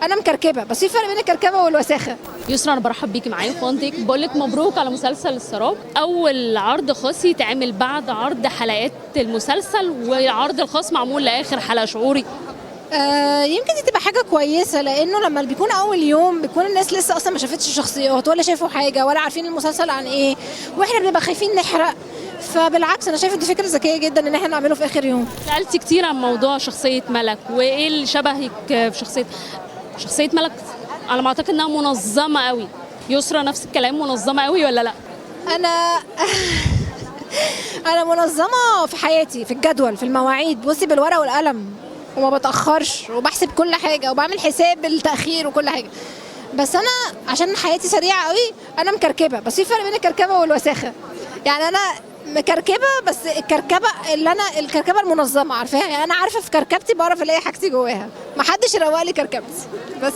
انا مكركبه، بس في فرق بين الكركبه والوساخه. يسرا، انا برحب بيكي معايا في One Take. بقول لك مبروك على مسلسل السراب، اول عرض خاص يتعمل بعد عرض حلقات المسلسل، والعرض الخاص معمول لاخر حلقه. شعوري؟ يمكن دي تبقى حاجة كويسه، لانه لما بيكون اول يوم بيكون الناس لسه اصلا ما شافتش الشخصيات ولا شافوا حاجة ولا عارفين المسلسل عن ايه، واحنا بنبقى خايفين نحرق. فبالعكس، انا شايفه دي فكرة ذكية جدا ان احنا نعمله في اخر يوم. سالتي كتير عن موضوع شخصية ملك، وايه اللي شبهك في شخصيه ملك؟ على ما اعتقد انها منظمة قوي. يسرا نفس الكلام، منظمة قوي ولا لا؟ انا منظمة في حياتي، في الجدول، في المواعيد، بصي بالورقة والقلم، وما بتاخرش، وبحسب كل حاجه، وبعمل حساب التاخير وكل حاجه. بس انا عشان حياتي سريعة قوي انا مكركبه، بس في فرق بين الكركبه والوساخه. يعني انا مكركبه، بس الكركبه اللي انا الكركبه المنظمه، عارفاها؟ يعني انا عارفه في كركبتي، بعرف الاقي حاجتي جواها، محدش يروق لي كركبتي بس.